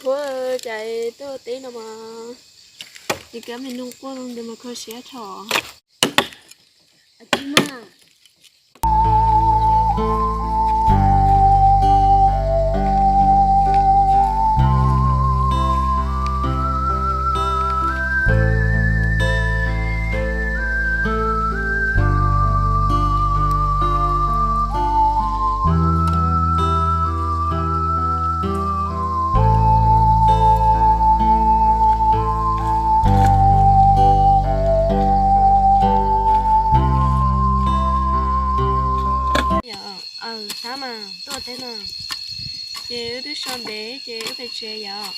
Ua cas tuaj teb no mas, ces kab me noog quaj ntawd mas kho siab dhau. Yog, aw, sab mas tuaj teb no, ces wb twb so ntev ces wb pem tsev yom.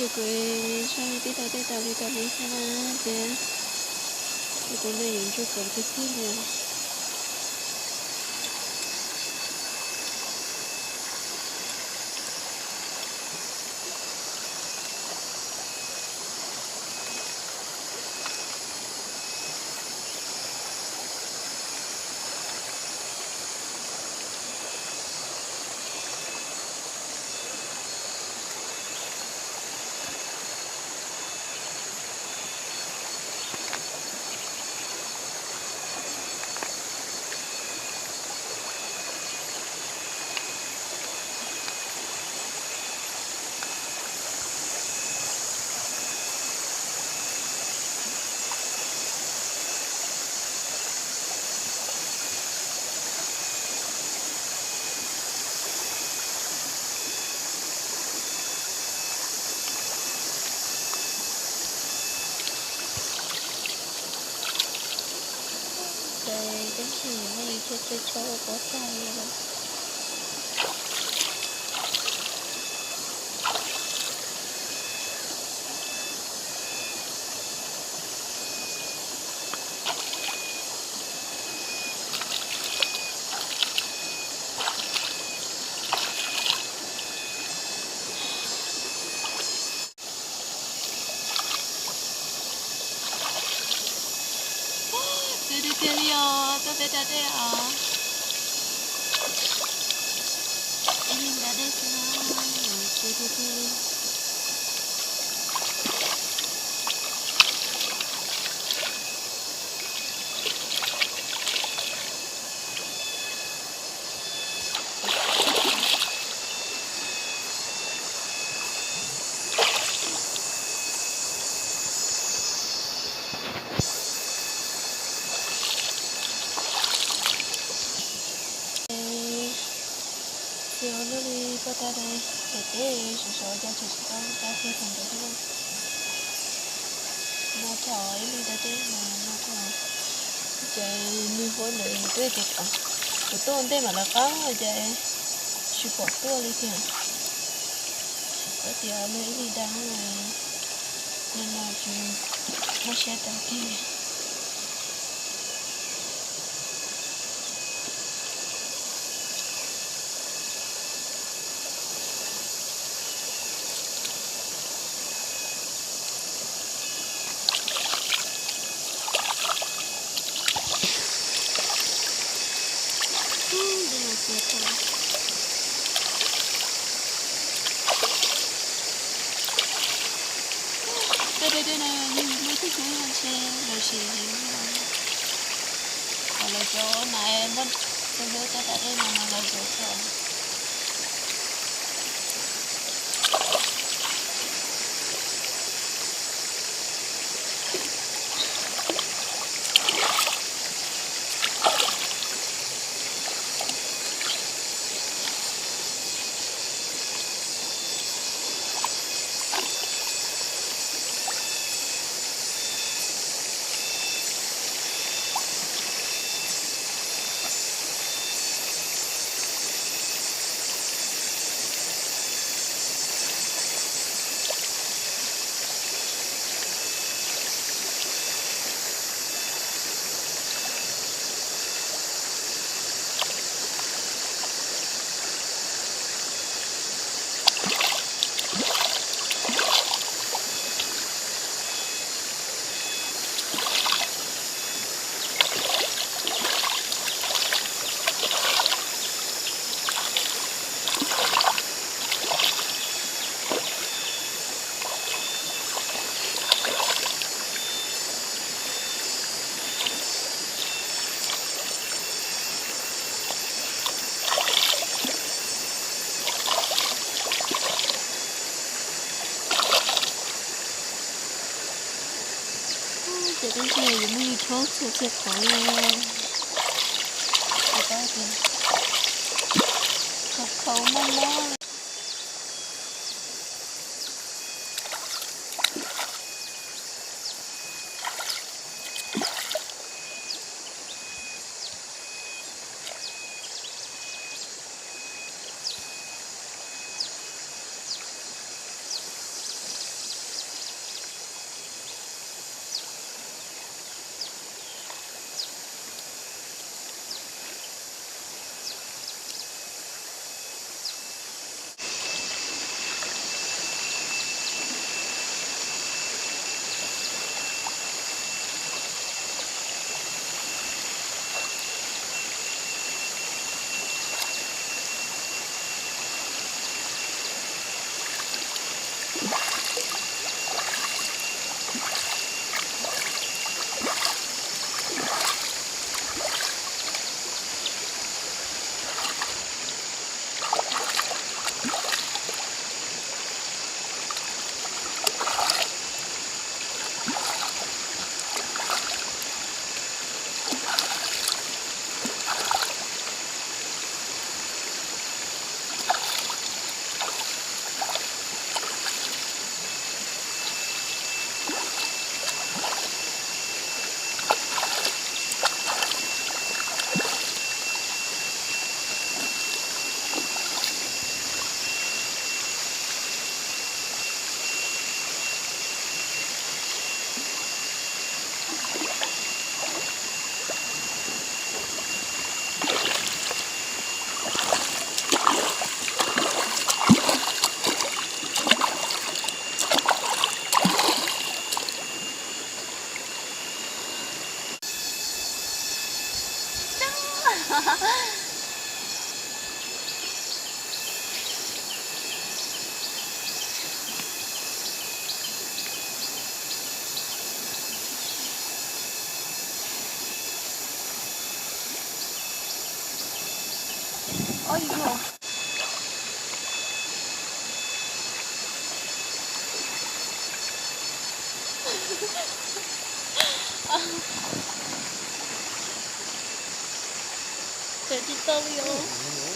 Kuv ntsuag tib tau tej tas li tas li xwb na, ces kuv tus me yuav ntsuag kawm tiag tiag li. Ces tab sis nej cia cia tso ua pob tag li lawm. Txi tiag tiag li os, tuaj peb da dej os. Ib leeg da dej xwb na, txi tiag tiag li. Txiv ua luaj li poj tas li, ces peb sawv sawv cas tseem tsis tau tag kiag thaum ntawd thiab na. No thaum ib leeg da dej mas no thaum ces nws huab ntawd twb tias kuv tuaj ntej mam lawv qab ces tsis pom tuaj li tiag. Tsis paub tias luag ib leeg da no, no tsis muaj siab tag kiag. Tej dej no yog muaj tib xub ntshe lawv siv, lawv cov na muaj tej lub tej da dej no mas lawv cov tso. Ces tab sis yuav muaj yus chob txhua txhia qhov li. Tsis paub tias khaus khaus mob mob. Oj, yog tsis tau li os.